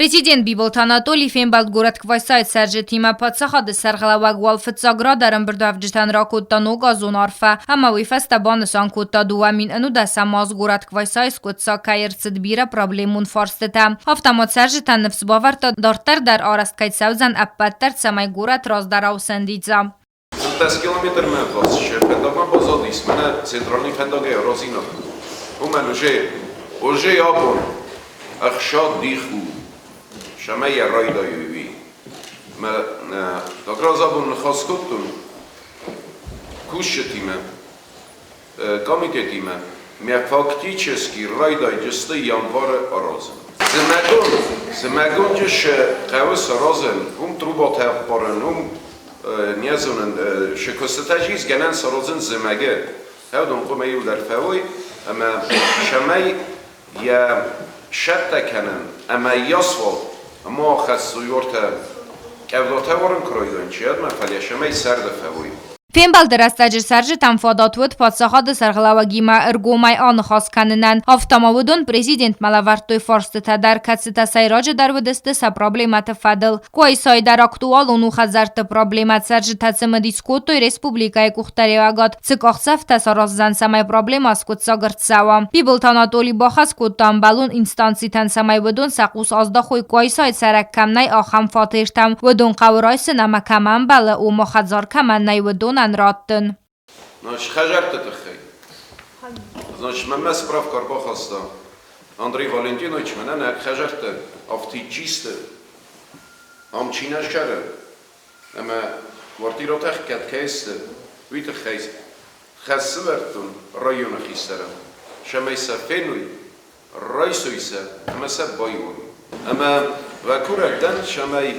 Президент Бибылты Анатолий фембӕлд горӕт Квайсайы цӕрджытимӕ. Паддзахады сӕргълӕууӕг уал фыццаг рад ӕрӕмбырдуӕвджытӕн ракодта ногазон арфӕ ӕмӕ уый фӕстӕ банысан кодта, 2011 аз горӕт Квайсайы скъуыддзаг кӕй ӕрцыд бирӕ проблемон фарстытӕ. Афтӕ ма цӕрджытӕн ныфс бавӕрдта, дарддӕр дӕр арӕзт кӕй цӕудзӕн ӕппӕт дӕр, цӕмӕй горӕт раздӕрау сӕндидза. 15 километрмӕ ӕввахс фӕндагмӕ базадис мӕнӕ центральный фӕндагӕй аразинаг. Уымӕн уже, уже абон ӕхсад дих у, цӕмӕй йӕ райдайой, уый. Мӕ как раз абон ныхас кодтон кусджытимӕ, комитетимӕ, мӕ фактически райдайдзысты январы аразын. Зымӕгон, зымӕгонджы сӕ хъӕуы саразын, уым трубатӕ ӕппарын, уым не зонын, шы куыстытӕ ис гӕнӕн саразын зымӕгы. Уыдон хъуамӕ иуылдӕр фӕуой ӕмӕ цӕмӕй йӕ сӕттӕ кӕнын ӕмӕ асфальт ма ахӕссой ортӕ къӕвдатӕ уарын куы райдайын чи ӕдмӕ, фӕлӕ цӕмӕй сӕрды фӕуой. Фембӕлды рӕстӕджы цӕрджытӕм фадат уыд паддзахады сӕргълӕууӕгимӕ ӕргомӕй аныхас кӕнынӕн. Афтӕ ма уыдон президентмӕ лӕвӕрдтой фарстытӕ дӕр, кӕцытӕ сӕйраджыдӕр уыдысты сӕ проблемӕты фӕдыл. Къуайсайы дӕр актуалон у хӕдзӕртты проблемӕ. Цӕрджытӕ цымыдис кодтой республикӕйы къухдариуӕгад цы къахдзӕфтӕ сараздзӕн, цӕмӕй проблемӕ аскъуыддзаг ӕрцӕуа. Бибылты Анатоли бахӕс кодта ӕмбӕлон инстанцитӕн, цӕмӕй уыдон сӕ хъус аздахой Къуайсайы цӕрӕг кӕм нӕй, ахӕм фатертӕм. Уыдон хъӕуы райсын ӕмӕ кӕм ӕмбӕлы, ома хӕдзар кӕмӕн нӕй, уыдонӕн раттын. Значит, хӕдзӕртты тыххӕй. Значит, мӕнмӕ справка ӕрбахаста Андрей Валентинович, мӕнӕн хӕдзӕрттӕ афтид чисты. Ам чи нӕ цӕры ӕмӕ квартиратӕ кӕд кӕй сты, уый тыххӕй хӕс сӕвӕрдтон районы хистӕрӕн, цӕмӕй сӕ феной, райсой сӕ ӕмӕ сӕ байуой. Ӕмӕ уӕ курӕг дӕн, цӕмӕй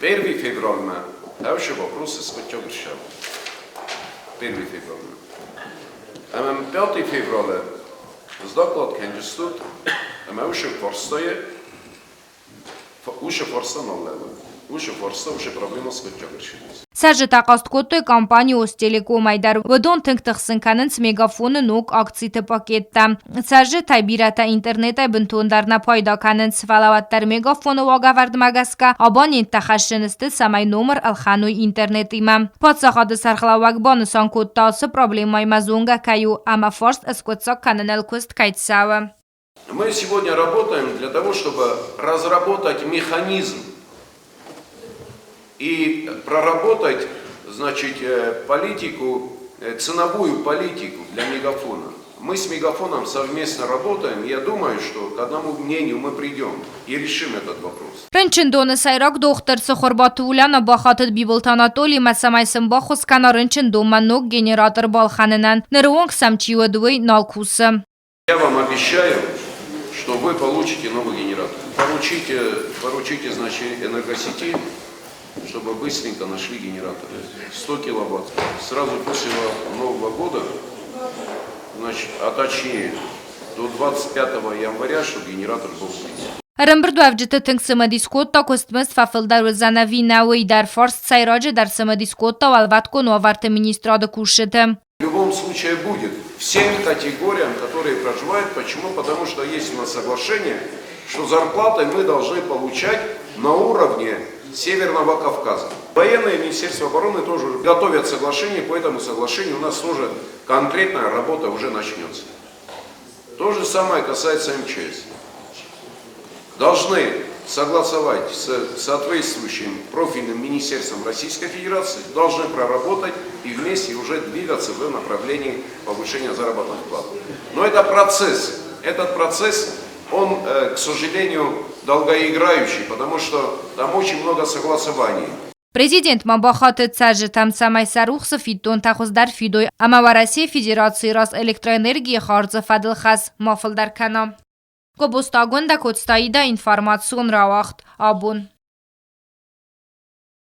первый февралмӕ ӕвшы вопросы скъуыддзаг ссӕуой. Первый февралмӕ. Ӕмӕ пятый февралы сдоклад кӕнджыстут ӕмӕ уышы фарстайы Уышы фарста нал лӕууы. Уышы фарста, уышы проблема скъуыддзаг ӕрцыдис. Цӕрджытӕ хъаст кодтой компани Остелеком-ӕй дӕр. Уыдон тынг тыхсын кӕнынц Мегафоны ног акциты пакеттӕ. Цӕрджытӕй бирӕтӕ интернетӕй бынтондӕр нӕ пайда кӕнынц, фӕлӕ уӕддӕр Мегафоны уагӕвӕрдмӕ гӕсгӕ абоненттӕ хӕссын сты, цӕмӕй номыр ӕлхӕной интернетимӕ. Паддзахады сӕргълӕууӕг банысан кодта, ацы проблемӕимӕ зонгӕ кӕй у ӕмӕ фарст ӕскъуыддзаг кӕныныл куыст кӕй цӕуы. Мы сегодня работаем для того, чтобы разработать механизм и проработать, значит, политику, ценовую политику для Мегафона. Мы с Мегафоном совместно работаем. Я думаю, что к одному мнению мы придем и решим этот вопрос. Рынчындоны сӕйраг дохтыр Цыхуырбаты Уляна бахатыд Бибылты Анатолимӕ, цӕмӕй сын баххуыс кӕна рынчындонмӕ ног генератор балхӕнынӕн. Ныры онг сӕм чи уыд, уый нал кусы. Я вам обещаю, что вы получите новый генератор. Поручите, поручите, значит, энергосети, чтобы быстренько нашли генератор. 100 киловатт. Сразу после Нового года, значит, а точнее, до 25 января, чтобы генератор был здесь. Ӕрӕмбырдуӕвджыты тынг цымыдис кодта, куыстмызд фӕфылдӕр уыдзӕн ӕви нӕ, уый дӕр. Фарст сӕйраджыдӕр цымыдис кодта Уӕлвӕткон уавӕрты министрады кусджыты. В любом случае будет всем категориям, которые проживают. Почему? Потому что есть у нас соглашение, что зарплаты мы должны получать на уровне Северного Кавказа. Военное Министерство обороны тоже готовят соглашение, по этому соглашению у нас тоже конкретная работа уже начнется. То же самое касается МЧС. Должны согласовать с соответствующим профильным министерством Российской Федерации, должны проработать и вместе уже двигаться в направлении повышения заработных плат. Но это процесс. Этот процесс, он, к сожалению, долгоиграющий, потому что там очень много согласований. Президент ма бахатыд цӕрджытӕм, цӕмӕй сӕ рухсы фиддонтӕ хуыздӕр фидой ӕмӕ Уӕрӕсейы Федерацийы раз электроэнергийы хардзы фӕдыл хӕс ма фылдӕр кӕна. Гобозты Агуындӕ Коцтаида информацион рауагъд абон.